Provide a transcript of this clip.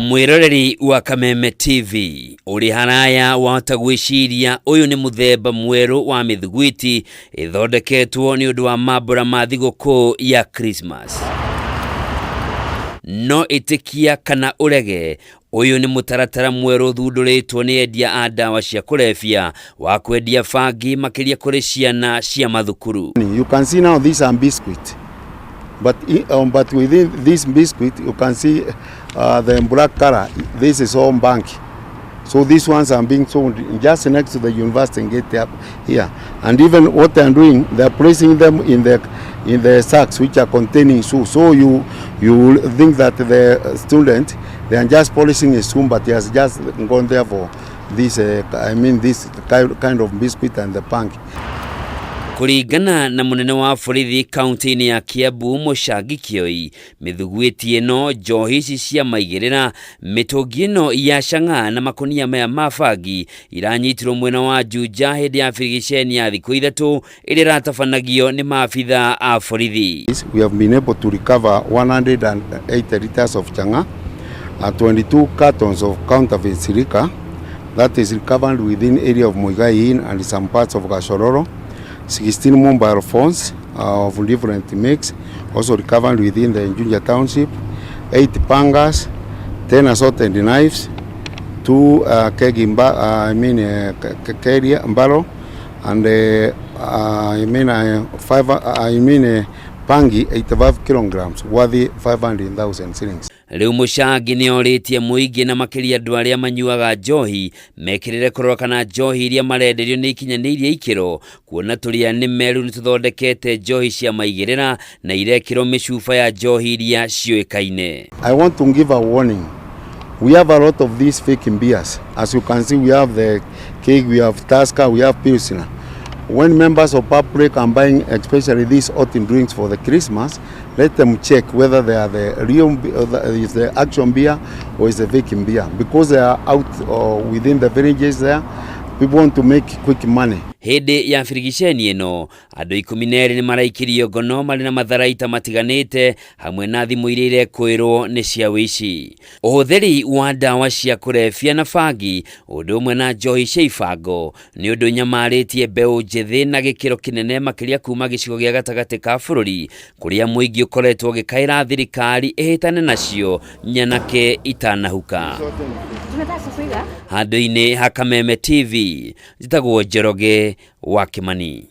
Mwĩroreri wa Kameme TV ũrĩ haraya wahota gwĩciria ũyũ nĩ mũthemba mwerũ wa mĩthugwiti ĩthondeketwo nĩ ũndũ wa mambũra ma thigũkũ ya Christmas. No ĩtĩkia kana ũrege, ũyũ nĩ mũtaratara mwerũ ũthundũrĩtwo nĩ endia a ndawa cia kũrebia wa kwendia bangi makĩria kũrĩ ciana cia mathukuru. You can see now these are biscuit. But within this biscuit, you can see the black color. This is all bangi. So these ones are being sold just next to the university gate up here. And even what they are doing, they are placing them in the sacks which are containing shoe. So you will think that the student, they are just polishing a shoe, but he has just gone there for this. I mean this kind of biscuit and the bangi. Kũringana na mũnene wa borithi kaunti-inĩ ya Kiambu Mũcangi Kĩoi, mĩthugwiti ĩno, njohi ici cia maigĩrĩra, mĩtũngi ĩno ya cang'aa na makũnia maya ma bangi iranyitirwo mwena wa Juja hĩndĩ ya birigiceni ya thikũ 3 ĩrĩa ĩratabanagio nĩ maabitha a borithi. We have been able to recover 180 liters of chang'aa, 22 cartons of counterfeit liquor that is recovered within area of Muigai Inn and some parts of Gachororo, 16 mobile phones of different makes also recovered within the Juja township, 8 pangas, 10 assorted knives, 2 keg, I mean carrier barrel, and I mean 5, I mean bangi 85 kilograms worth 500,000 shillings. Rĩu Mũcangi nĩ orĩtie mũingĩ na makĩria andũ arĩa manyuaga njohi mekĩrĩre kũrora kana njohi iria marenderio nĩ ikinyanĩirie ikĩro, kuona tũrĩa nĩ meru nĩ tũthondekete njohi cia maigĩrĩra na irekĩrwo mĩcuba ya njohi iria ciũĩkaine. I want to give a warning. We have a lot of these fake beers. As you can see, we have the keg, we have Tusker, we have Pilsner. When members of public are buying, especially these hot drinks for the Christmas, let them check whether they are the real, is the actual beer or is the fake beer. Because they are out within the villages there, people want to make quick money. Hĩndĩ ya birigiceni ĩno, andũ 12 nĩ maraikirio ngono marĩ na matharaita matiganĩte hamwe na thimũ iria irekũĩrwo nĩ cia wĩici. Ũhũthĩri wa ndawa cia kũrebia na bangi ũndũ ũmwe na njohi cia ibango nĩ ũndũ nyamarĩtie mbeũ njĩthĩ na gĩkĩro kĩnene, makĩria kuma gĩcigo gĩa gatagatĩ ka bũrũri, kũrĩa mũingĩ ũkoretwo ũgĩkaĩra thirikari ĩhĩtane nacio nyanake itanahuka. Handũ-inĩ ha Kameme TV, njĩtagwo Njoroge wa Kĩmani.